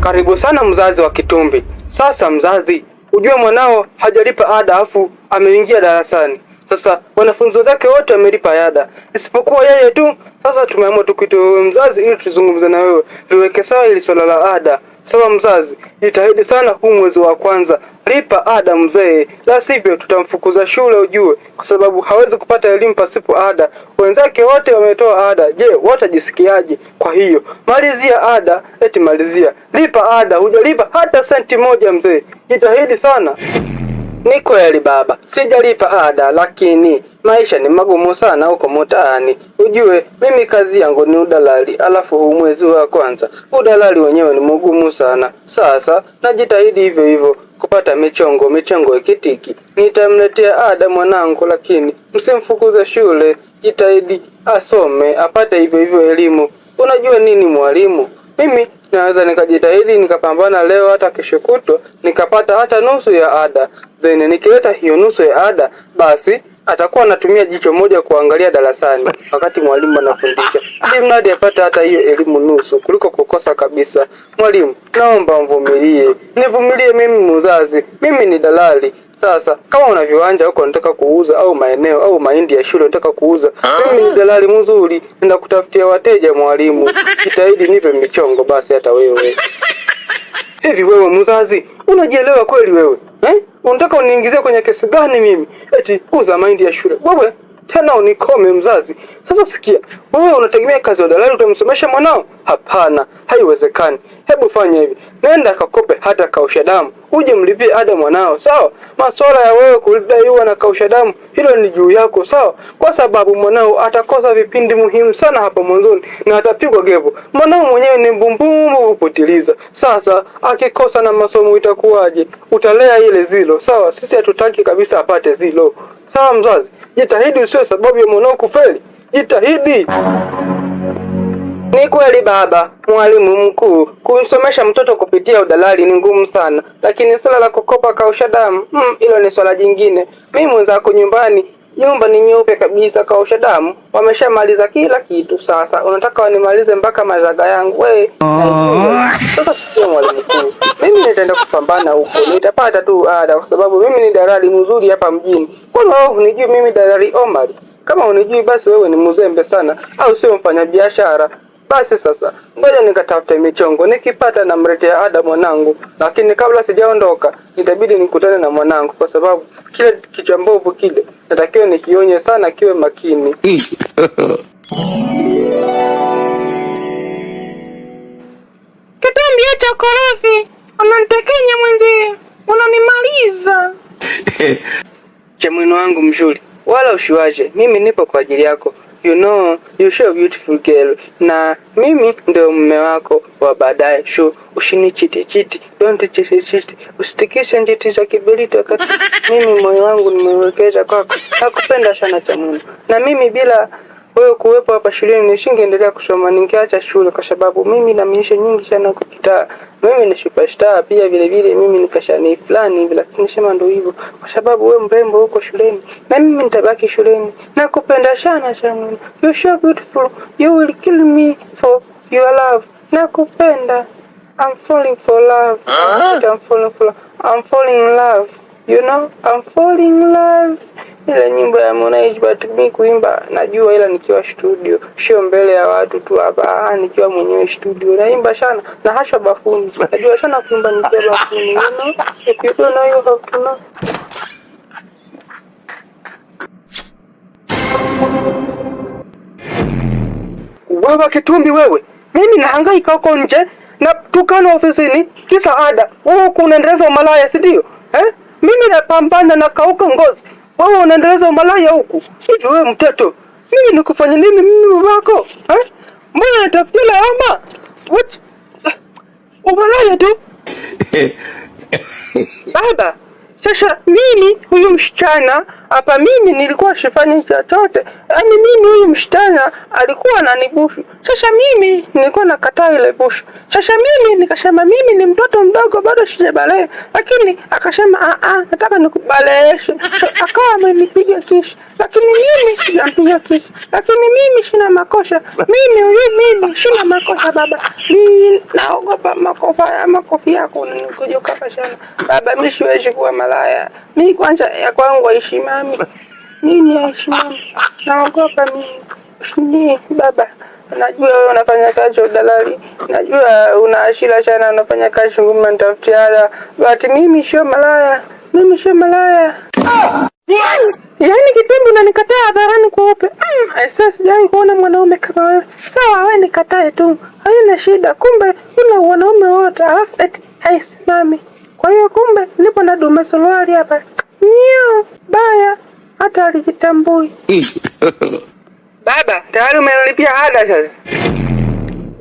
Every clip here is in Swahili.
Karibu sana mzazi wa Kitumbi. Sasa mzazi, ujue mwanao hajalipa ada afu ameingia darasani. Sasa wanafunzi wenzake wote wamelipa ada isipokuwa yeye tu. Sasa tumeamua tukuite wewe mzazi, ili tuzungumze na wewe, liweke sawa ili swala la ada. Sawa mzazi, jitahidi sana huu mwezi wa kwanza, lipa ada mzee, la sivyo tutamfukuza shule, ujue, kwa sababu hawezi kupata elimu pasipo ada. Wenzake wote wametoa ada, je, watajisikiaje? Kwa hiyo malizia ada, eti malizia, lipa ada, hujalipa hata senti moja mzee, jitahidi sana. Ni kweli baba, sijalipa ada, lakini maisha ni magumu sana huko mtaani. Ujue mimi kazi yangu ni udalali, alafu huu mwezi wa kwanza udalali wenyewe ni mgumu sana. Sasa najitahidi hivyo hivyo kupata michongo, michongo ikitiki nitamletea ada mwanangu, lakini msimfukuze shule, jitahidi asome apate hivyo hivyo elimu. Unajua nini mwalimu, mimi naweza nikajitahidi nikapambana leo hata kesho kutwa nikapata hata nusu ya ada, then nikileta hiyo nusu ya ada, basi atakuwa anatumia jicho moja kuangalia darasani wakati mwalimu anafundisha, ili mradi apate hata hiyo elimu nusu kuliko kukosa kabisa. Mwalimu, naomba mvumilie, nivumilie mimi mzazi, mimi ni dalali. Sasa kama una viwanja huko unataka kuuza au maeneo au mahindi ya shule unataka kuuza, mimi ni dalali mzuri, nenda kutafutia wateja. Mwalimu, jitahidi nipe michongo basi hata wewe. Hivi wewe mzazi unajielewa kweli wewe eh? Unataka uniingizie kwenye kesi gani mimi? Eti uza mahindi ya shule wewe tena unikome mzazi. Sasa sikia, wewe unategemea kazi ya dalali utamsomesha mwanao? Hapana, haiwezekani. Hebu fanya hivi, nenda kakope hata kausha damu, uje mlipie ada mwanao, sawa? Masuala ya wewe kudaiwa na kausha damu, hilo ni juu yako, sawa? Kwa sababu mwanao atakosa vipindi muhimu sana hapa mwanzoni na atapigwa gepo. Mwanao mwenyewe ni mbumbumbu kupitiliza. Sasa akikosa na masomo itakuwaje? Utalea ile zilo, sawa? Sisi hatutaki kabisa apate zilo, sawa? Mzazi, jitahidi usiwe sababu ya mwanao kufeli, jitahidi. Ni kweli baba mwalimu mkuu, kumsomesha mtoto kupitia udalali ni ngumu sana, lakini swala la kukopa kausha damu hilo ni swala jingine. Mimi mwenzako nyumbani, nyumba ni nyeupe kabisa, kausha damu wameshamaliza kila kitu. Sasa unataka wanimalize mpaka mazaga yangu we? Sasa sikia mwalimu mkuu, mimi nitaenda kupambana huko, nitapata tu ada, kwa sababu mimi ni dalali mzuri hapa mjini. Kwani wewe hunijui mimi dalali Omar? Kama unijui basi wewe ni mzembe sana, au sio mfanyabiashara. Basi sasa ngoja nikatafute michongo, nikipata namletea ada mwanangu, lakini kabla sijaondoka itabidi nikutane na mwanangu, kwa sababu kile kichwa mbovu kile natakiwa nikionye sana, kiwe makini. Kitambi cha korofi, unanitekenya mwenzie, unanimaliza. Chemwino wangu mzuri, wala ushiwaje, mimi nipo kwa ajili yako. You know, you so beautiful girl, na mimi ndio mume wako wa baadaye. Shu, ushinichiti chiti, don't chiti chiti, usitikishe njiti za kiberiti wakati mimi moyo wangu nimewekeza kwako. Nakupenda sana Chamwino, na mimi bila wewe kuwepo hapa shuleni nisingeendelea kusoma, ningeacha shule kwa sababu mimi na miisho nyingi sana kwa kitaa. Mimi ni superstar pia vile vile, mimi ni kashani fulani hivi, lakini sema ndio hivyo, kwa sababu wewe mrembo huko shuleni na mimi nitabaki shuleni. Nakupenda sana Chamwino, you so beautiful, you will kill me for your love. Nakupenda, I'm falling for love. I'm falling for love. I'm falling in love. You know, I'm falling in love. Ile nyimbo ya Harmonize, but mimi kuimba najua, ila nikiwa studio, sio mbele ya watu tu hapa, nikiwa mwenyewe studio naimba sana na hasha bafuni. Najua sana kuimba nikiwa bafuni. You know, if you don't know you have to know. Wewe Kitumbi wewe, mimi nahangaika huko nje na tukano ofisini kisa ada, wewe huku unaendeleza umalaya, si ndio? Eh? Mimi napambana na kauka ngozi, wewe unaendeleza umalaya huku. Hivi wewe mtoto, mimi nikufanya nini mimi babako? Eh? Mbona natafutia lawama? What? Umalaya tu. Baba, Sasa mimi huyu msichana hapa, mimi nilikuwa sifanyi chochote, yaani mimi huyu msichana alikuwa ananibushu. Sasa mimi nilikuwa nakataa ile bushu. Sasa mimi nikasema mimi ni mtoto mdogo bado sijabalee, lakini akasema a a, nataka nikubaleeshe. So, akawa amenipiga kisu, lakini mimi sijampiga kisu, lakini mimi sina makosa. Mimi huyu mimi sina makosa baba, mimi naogopa makofa ya makofi yako unanikuja sana baba, mimi siwezi kuwa malaya. Mimi kwanza ya kwangu haishimami, mimi haishimami, naogopa mimi ni baba. Najua wewe unafanya kazi ya udalali, najua una hasira sana, unafanya kazi ngumu, nitafutia hela, but mimi sio malaya, mimi sio malaya. Yaani Kitumbi unanikataa hadharani kweupe. Sasa sijawahi kuona mwanaume kama wewe. Sawa, wewe nikatae tu, haina shida. Kumbe una wanaume wote, alafu eti haisimami. Kwa hiyo kumbe nipo na dume suruali hapa. Nyoo, baya hata alijitambui. Baba, tayari umenilipia ada sasa.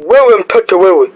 Wewe mtoto wewe,